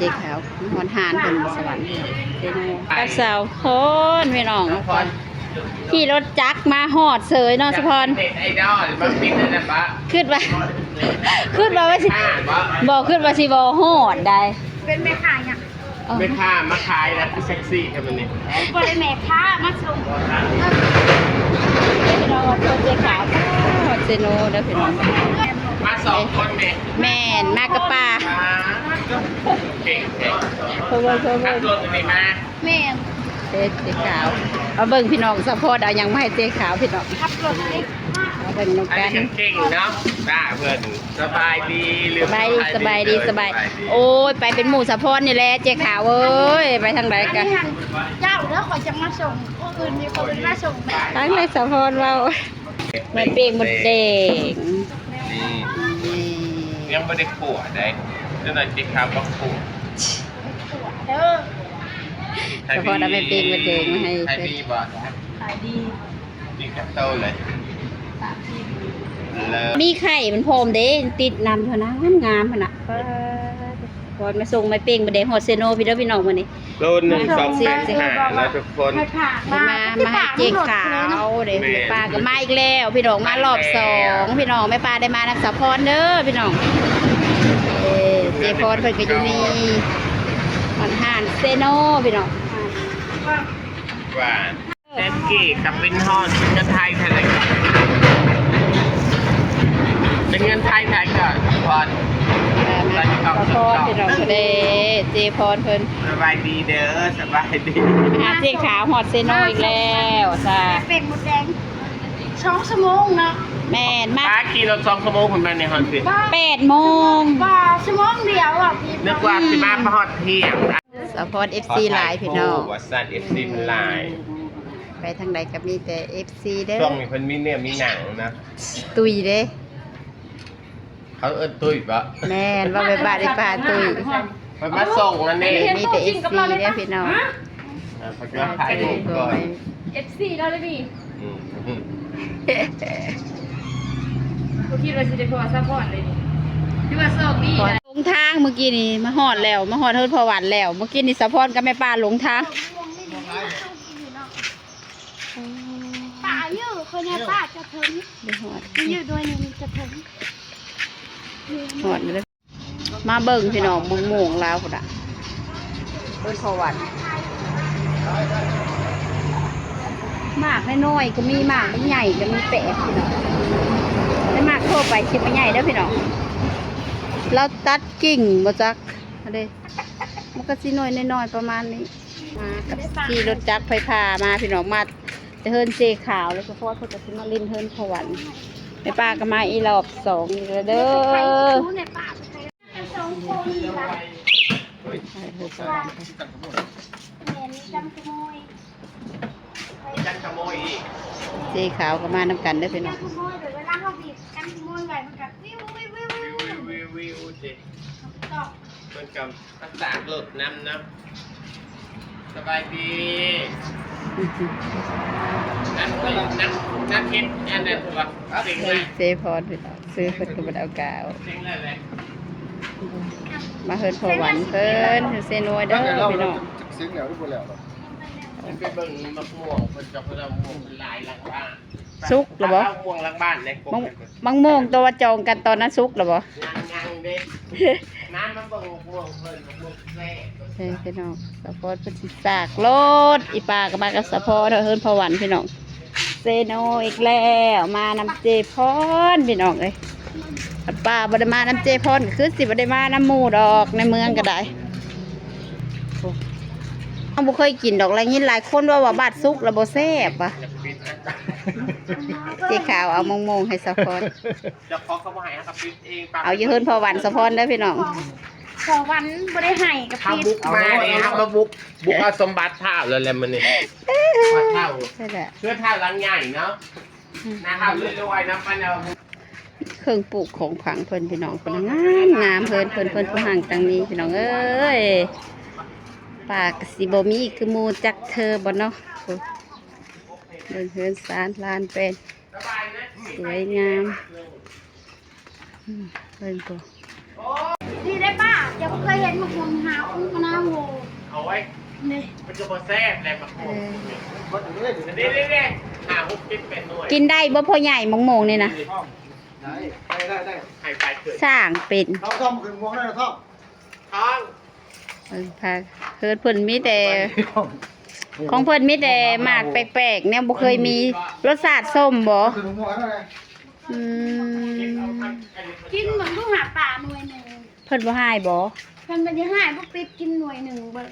ເຈົ້າ ຮອດຮ້ານເພິ່ນ ສະຫວັນເຊໂນ ກັບສາວພອນ ພີ່ນ້ອງ ຂີ່ລົດຈັກມາຮອດເສີຍເນາະ ສາວພອນ. ເນັດໄອດອລມາປິດອັນນັ້ນປະ ຄິດວ່າ ຄິດວ່າ ວ່າຊິ ບໍ່ ຄິດວ່າຊິບໍ່ຮອດໃດ. ເປັນແມ່ຄ້າຫຍັງ? ເອີ ແມ່ຄ້າມາຂາຍນະ ຄືເຊັກຊີ້ແທ້ມື້ນີ້. ບໍ່ໄດ້ແມ່ຄ້າ ມາສົ່ງ. ເອີ ພີ່ນ້ອງ ຮອດເຊໂນເດີພີ່ນ້ອງ. ມາສອງຄົນແມ່. ແມ່ນ ມາກັບປ້າ. ເກັ່ງແທ້. ເພິ່ນ ເພິ່ນ ເພິ່ນ ຂັບລົດອັນນີ້ມາ. ແມ່ນ ເຈົ້ຂາວ. ມາເບິ່ງພີ່ນ້ອງ ສາວພອນເອົາຫຍັງມາໃຫ້ເຈ້ຂາວພີ່ນ້ອງ. ຂັບລົດນີ້ ມາເບິ່ງນຳກັນ. ອັນນີ້ກໍເກັ່ງເນາະ ປ້າເພິ່ນ. ສະບາຍດີ ສະບາຍດີ ສະບາຍດີ ສະບາຍ. ໂອ້ຍ ໄປເປັນໝູ່ສາວພອນນີ້ແຫຼະ ເຈ້ຂາວເອີຍ ໄປທາງໃດກະ. ອັນນີ້ຫັ້ນເຈົ້າເດີ ຂ້ອຍຈະມາສົ່ງ. ຜູ້ອື່ນມີຄົນມາສົ່ງ. ທາງໃດສາວພອນເວົ້າ. ແມ່ປີ້ງມົດແດງ. ນີ້ ນີ້ ຍັງບໍ່ໄດ້ຂົ້ວໃດ. ຈັກໜ້ອຍເຈ້ຂາວມາຂົ້ວ. ເດີ ສາວພອນເອົາແມ່ປີ້ງມົດແດງມາໃຫ້. ຂາຍດີບໍ່? ຂາຍດີ. ມີຈັກໂຕເລີຍ? ມີໄຂ່ມັນພ້ອມເດ້ ຕິດນຳເທົ່ານັ້ນ ງາມຫັ້ນນະ. ສາວພອນມາສົ່ງແມ່ປີ້ງມົດແດງຮອດເຊໂນພີ່ເດີພີ່ນ້ອງມື້ນີ້. ໂລໜຶ່ງສອງແສນຫ້າເນາະທຸກຄົນ. ມາ ມາໃຫ້ເຈ້ຂາວເດ້. ແມ່ນ ແມ່ປ້າກໍມາອີກແລ້ວພີ່ນ້ອງ ມາລອບສອງພີ່ນ້ອງ. ແມ່ປ້າໄດ້ມານຳສາວພອນເດີພີ່ນ້ອງ. ເອີ ເຈ້ພອນເພິ່ນກໍຢູ່ນີ້ ຮ້ານເຊໂນພີ່ນ້ອງ. ວ່າ ແສນກີບກັບເປັນຮອດເງິນໄທເທົ່າໃດກ່ອນ? ເປັນເງິນໄທເທົ່າໃດກ່ອນ? ເອີ ສາວພອນ ສາວພອນພີ່ນ້ອງເດ້ ເຈພອນເພິ່ນ. ສະບາຍດີເດີ ສະບາຍດີ. ມາຫາເຈຂາວຮອດເຊໂນອີກແລ້ວຈ້າ. ເປັນໝົດແດງສອງຊົ່ວໂມງເນາະ. ແມ່ນ ມາຂີ່ລົດສອງຊົ່ວໂມງພຸ້ນແມ່ນ ນີ້ຮອດພີ້ ແປດໂມງ. ບໍ່ ຊົ່ວໂມງດຽວອະ ນຶກວ່າຊິມາຮອດທ່ຽງ. ສາວພອນ ເອັຟຊີ ຫຼາຍພີ່ນ້ອງ ວ່າຊັ້ນ ເອັຟຊີ ເພິ່ນຫຼາຍ. ໄປທາງໃດກໍມີແຕ່ ເອັຟຊີ ເດີ. ຊ່ວງນີ້ເພິ່ນມີເນື້ອມີໜັງນະ. ຕຸ້ຍເດ້ ເຂົາເອີ້ນຕຸ້ຍບໍ່? ແມ່ນ ເວົ້າແບບບ້ານອີ່ປ້າ ຕຸ້ຍ. ເພິ່ນມາສົ່ງອັນນີ້ ມີແຕ່ ເອັຟຊີ ເດ້ພີ່ນ້ອງ. ເອີ ເພິ່ນກໍຖ່າຍຮູບກ່ອນ ເອັຟຊີ ເນາະເດນີ້. ອືມ ບໍ່ຄິດວ່າຊິໄດ້ພໍ້ສາວພອນເລີຍນີ້ ຖືວ່າໂຊກດີ. ຫຼົງທາງເມື່ອກີ້ນີ້ ມາຮອດແລ້ວ ມາຮອດເຮືອນພໍ່ຫວັນແລ້ວ. ເມື່ອກີ້ນີ້ສາວພອນກັບແມ່ປ້າຫຼົງທາງ. ປາຢູ່ ເຂົາຍາປາຈະເຖິງ ໄດ້ຮອດ ຢູ່ດ້ວຍນີ້ຈະເຖິງ. ຮອດແລ້ວ ມາເບິ່ງພີ່ນ້ອງ ມະມ່ວງລາວພຸ້ນນະ ເບິ່ງຂອງຫວານ. ໝາກນ້ອຍໆກໍມີ ໝາກໃຫຍ່ກໍມີ ແປກພີ່ນ້ອງ. ແຕ່ໝາກທົ່ວໄປຊິບໍ່ໃຫຍ່ເດີພີ່ນ້ອງ ລາວຕັດກິ່ງບໍ່ຈັກ. ອັນເດ ມັນກໍຊິໜ່ວຍນ້ອຍໆປະມານນີ້. ມາກັບຂີ່ລົດຈັກໄຟຟ້າມາພີ່ນ້ອງ ມາແຕ່ເຮືອນເຈຂາວ ແລ້ວສາວພອນເພິ່ນກໍຊິມາຫຼິ້ນເຮືອນພໍ່ຫວັນ. ແມ່ປ້າກໍມາອີກລອບສອງອີກແລ້ວເດີ. ເຈຂາວກໍມານຳກັນເດີພີ່ນ້ອງ. ເວລາເຮົາບີບກັນຂະໂມຍໄວ້ ມັນກໍວິວໆໆໆ ວິວໆໆ ເດ້ ເພິ່ນກໍ ມັນຕາກລົດນຳເນາະ. ສະບາຍດີ. ນັກ ນັກ ນັກເຮັດອັນນັ້ນວ່າ ເຈພອນພີ່ນ້ອງ ຊື້ເພິ່ນກໍບໍ່ໄດ້ເອົາກາວ. ມາເຮືອນພໍ່ຫວັນເພິ່ນ ເຊໂນເດີພີ່ນ້ອງ. ເສັງແລ້ວຫຼືບໍ່ແລ້ວ? ໄປເບິ່ງໝາກມ່ວງເພິ່ນ ເຈົ້າ ເພິ່ນເອົາໝາກມ່ວງເພິ່ນຫຼາຍຫຼັງບ້ານ. ສຸກແລ້ວບໍ່? ເອົາໝາກມ່ວງຫຼັງບ້ານເດ້. ໝາກ ໝາກມ່ວງຕົວວ່າຈອງກັນຕອນນັ້ນສຸກແລ້ວບໍ່? ຍັງ ຍັງເດ້. ມາ ມາເບິ່ງໝາກມ່ວງເພິ່ນ ໝາກມ່ວງແຊບ. ເອີ ພີ່ນ້ອງ ສາວພອນເພິ່ນຊິສາກລົດ. ອີ່ປ້າກໍມາກັບສາວພອນ ເຮືອນພໍ່ຫວັນພີ່ນ້ອງ. ເຊໂນອີກແລ້ວ ມານຳເຈພອນພີ່ນ້ອງເອີຍ. ປ້າບໍ່ໄດ້ມານຳເຈພອນ ກໍຄືຊິບໍ່ໄດ້ມານຳໝູ່ດອກ ໃນເມືອງກໍໄດ້. ໂອ້ ເຮົາບໍ່ເຄີຍກິນດອກ ໄດ້ຍິນຫຼາຍຄົນເວົ້າວ່າບາດສຸກແລ້ວບໍ່ແຊບວ່າ. ເຈຂາວເອົາໝາກມ່ວງໃຫ້ສາວພອນ. ເຈົ້າຂອງເຂົາບໍ່ໃຫ້ ເຮົາກໍປິດເອງ. ເອົາຢູ່ເຮືອນພໍ່ຫວັນສາວພອນເດີພີ່ນ້ອງ. ພໍ່ຫວັນບໍ່ໄດ້ໃຫ້ກໍປິດ. ເຮົາບຸກມານີ້ ເຮົາມາບຸກ ບຸກເອົາສົມບັດທ້າວແລ້ວແຫຼະມື້ນີ້. ທ້າວ ເຮືອນທ້າວຫຼັງໃຫຍ່ເນາະ. ອືມ ນາເຮົາລວຍໆນຳກັນເອົາ. ເຄື່ອງປູກຂອງຝັງເພິ່ນພີ່ນ້ອງ ເພິ່ນງາມໆ ເຮືອນເພິ່ນ ເພິ່ນຜູ້ຮັ່ງຕັ້ງນີ້ພີ່ນ້ອງເອີຍ. ປ້າກໍຊິບໍ່ມີຄືໝູ່ຈັກເທື່ອບໍ່ເນາະ. ໂອ້ ເບິ່ງເຮືອນຊານລານແປນ ສວຍງາມ. ອືມ ເບິ່ງພຸ້ນ ນີ້ໄດ້ປ້າ ຍັງບໍ່ເຄີຍເຫັນໝາກ ຄົນຫາອົງມະນາວໂຫ ເອົາໄວ້ ນີ້ ມັນກໍບໍ່ແຊບແຫຼະ ໝາກໂມງ ເອີ ນີ້ໆໆ ຫ້າ ຫົກ ເຈັດ ແປດ ໜ່ວຍ ກິນໄດ້ບໍ່ພໍ່ໃຫຍ່ ໝາກໂມງນີ້ນະ? ໄດ້ ໄດ້ ໄດ້ ໄດ້ ໃຫ້ໄປເກີດ ສ້າງເປັນ ທ້ອງ ທ້ອງ ຂຶ້ນມ່ວງໄດ້ ທ້ອງ ທ້ອງ ເອີ ພາ ເຮືອນເພິ່ນມີແຕ່ ຂອງເພິ່ນມີແຕ່ໝາກແປກໆ ແນວບໍ່ເຄີຍມີ ລົດຊາດສົ້ມບໍ່? ອືມ ກິນເບິ່ງດູຫາປາໜ່ວຍໜຶ່ງ ເພິ່ນບໍ່ຮ້າຍບໍ່? ເພິ່ນບໍ່ໄດ້ຮ້າຍ ບໍ່ປິດ ກິນໜ່ວຍໜຶ່ງເບິ່ງ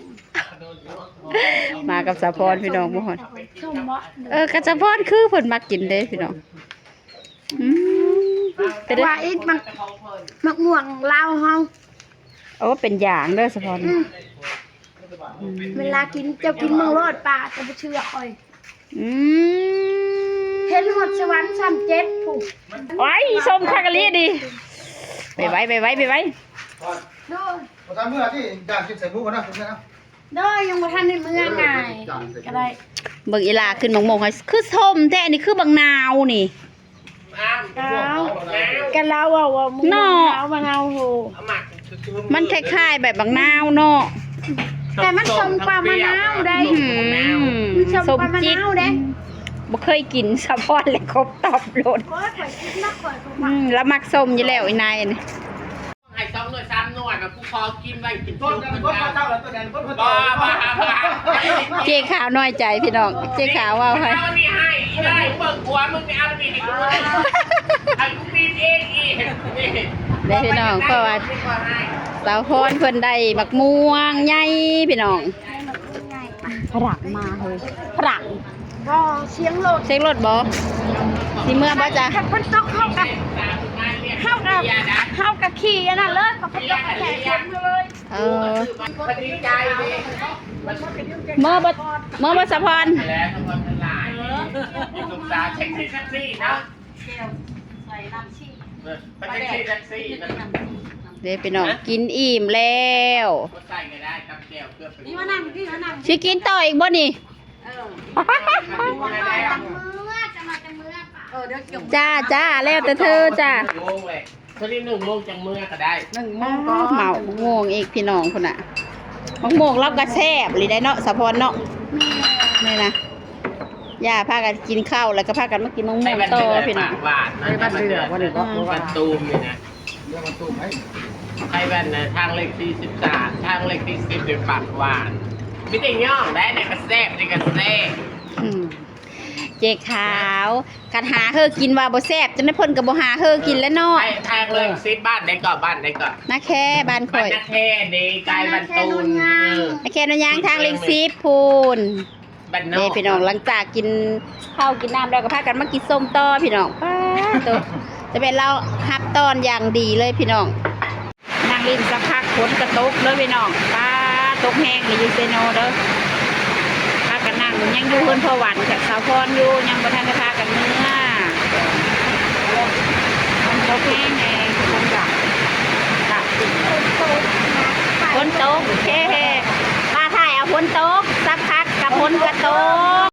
ມາກັບສາວພອນພີ່ນ້ອງ ບໍ່ຮອດ ສົ້ມບໍ່? ເອີ ກັບສາວພອນຄືເພິ່ນມັກກິນເດ້ພີ່ນ້ອງ ອືມ ເປັນ ວ່າອີກ ໝາກ ໝາກມ່ວງລາວເຮົາ ໂອ້ ເປັນຢາງເດີສາວພອນ ອືມ ເວລາກິນ ເຈົ້າກິນເບິ່ງໂລດ ປາຈະບໍ່ເຊື່ອຂ້ອຍ ອືມ ເຫັນຮອດສະຫວັນຊັ້ນເຈັດພຸ້ນ ໂອ້ຍ ສົ້ມຄັກອີ່ຫຼີນີ້ ໄປໄວ ໄປໄວ ໄປໄວ ໂດຍ ບໍ່ທັນເມືອທີ່ ຢາກກິນໃສ່ໝູ່ນະ ເປັນໄງນະ? ໂດຍ ຍັງບໍ່ທັນໄດ້ເມືອງ່າຍ ກໍໄດ້ ເບິ່ງອີຫຼ້າຂຶ້ນໝາກໂມງໃຫ້ ຄືສົ້ມແທ້ ອັນນີ້ຄືບັກນາວນີ້ ອ້າວ ກະລາວເວົ້າວ່າໝາກ ເນາະ ລາວມະນາວໂຫ ມັນຄ້າຍໆແບບບັກນາວເນາະ ແຕ່ມັນສົ້ມກວ່າມະນາວໃດ໋ ອືມ ມັນສົ້ມກວ່າມະນາວໃດ໋ ບໍ່ເຄີຍກິນ ສາວພອນແລະຄົບຕອບໂລດ ໂອ້ຍ ຂ້ອຍກິນນະ ຂ້ອຍກໍມັກ ອືມ ລາວມັກສົ້ມຢູ່ແລ້ວ ອີນາຍນີ້ ໃຫ້ສອງໜ່ວຍສາມໜ່ວຍ ມາຜູ້ຂໍກິນໄວ້ກິນ ເຈົ້າ ບໍ່ ບໍ່ ບໍ່ ເຈ້ຂາວນ້ອຍໃຈພີ່ນ້ອງ ເຈ້ຂາວເວົ້າໃຫ້ ເອົານີ້ໃຫ້ອີໄດ້ ເບິ່ງຜົວມຶງນີ້ ເອົານີ້ໃຫ້ກູ ໃຫ້ກູປີນເອງອີກ ນີ້ ເດ້ພີ່ນ້ອງ ເພາະວ່າສາວພອນເພິ່ນໄດ້ໝາກມ່ວງໃຫຍ່ພີ່ນ້ອງ ຝຣັ່ງມາເຮີຍ ຝຣັ່ງ ບໍ່ ສຽງລົດ ສຽງລົດບໍ່? ຊິເມືອບໍ່ຈະ? ຄັນຝົນຕົກເຮົາກະ ເຮົາກະ ເຮົາກະຂີ່ອັນນັ້ນເລີຍ ເຂົາກໍຕົກໃຫ້ແຂກເມືອເລີຍ ເອີ ເມືອບໍ່ ເມືອບໍ່ສາວພອນ? ແລ້ວສາວພອນທັງຫຼາຍ ລູກສາວເຊັກຊີເຊັກຊີເນາະ ແຈ່ວໃສ່ນ້ຳຊີ ເອີ ເຊັກຊີເຊັກຊີ ເດ້ພີ່ນ້ອງ ກິນອີ່ມແລ້ວ ບໍ່ໃສ່ກໍໄດ້ ກັບແຈ່ວເກືອບ ນີ້ມານັ່ງ ນີ້ມານັ່ງ ຊິກິນຕໍ່ອີກບໍ່ນີ້? ເອີ ຈັກໂມງແລ້ວ ເອີ ດຽວ ຈ້າ ຈ້າ ແລ້ວແຕ່ເທີຈ້າ ໂມງແລ້ວ ພໍດີໜຶ່ງໂມງຈັ່ງເມືອກໍໄດ້ ໜຶ່ງໂມງກໍ ເໝົາໝາກມ່ວງອີກພີ່ນ້ອງພຸ້ນນະ ໝາກມ່ວງລາວກໍແຊບອີ່ຫຼີໄດ໋ເນາະ ສາວພອນເນາະ ແມ່ນ ນີ້ນະ ຢ່າ ພາກັນກິນເຂົ້າ ແລ້ວກໍພາກັນມາກິນໝາກມ່ວງຕໍ່ພີ່ນ້ອງ ໄປບ້ານເດືອ ໄປບ້ານເດືອ ບ້ານຕູມນີ້ນະ ເລື່ອງມັນຕູ້ໄປ ໄປແວ່ນນະ ທາງເລກສີ່ສິບສາມ ທາງເລກສີ່ສິບ ຢູ່ປາກຫວ່ານ ມີແຕ່ຍ່ອງໄດ້ ໄດ້ກະແຊບ ໄດ້ກະແຊບ ອືມ ເຈ້ຂາວ ຄັນຫາເຮີກິນວ່າບໍ່ແຊບ ຈັ່ງໃດເພິ່ນກໍບໍ່ຫາເຮີກິນແລ້ວເນາະ ໄປທາງເລກສິບ ບ້ານໃດເກາະ ບ້ານໃດເກາະ ນາແຄ ບ້ານຂ້ອຍ ບ້ານນາແຄເດ້ ໃກ້ບ້ານຕູນ ນາແຄໂນນຍາງ ເອີ ນາແຄໂນນຍາງ ທາງເລກສິບພຸ້ນ. ບ້ານນອກ ນີ້ພີ່ນ້ອງ ຫຼັງຈາກກິນເຂົ້າກິນນ້ຳແລ້ວ ກໍພາກັນມາກິນສົ້ມຕໍ່ພີ່ນ້ອງ ປາໂຕ ຈະແມ່ນລາວຮັບຕ້ອນຢ່າງດີເລີຍພີ່ນ້ອງ ນັ່ງຫຼິ້ນສັກພັກ ຝົນກະຕົກເດີພີ່ນ້ອງ ປາ ຕົກແຮງນີ້ຢູ່ເຊໂນເດີ ພາກັນນັ່ງ ຍັງຢູ່ເຮືອນພໍ່ຫວັນກັບສາວພອນຢູ່ ຍັງບໍ່ທັນໄດ້ພາກັນເມືອ ຝົນຕົກແຮງແຮງ ຝົນຕົກ ເຮ ເຮ ມາຖ່າຍເອົາຝົນຕົກ ສັກພັກ ກັບຝົນກະຕົກ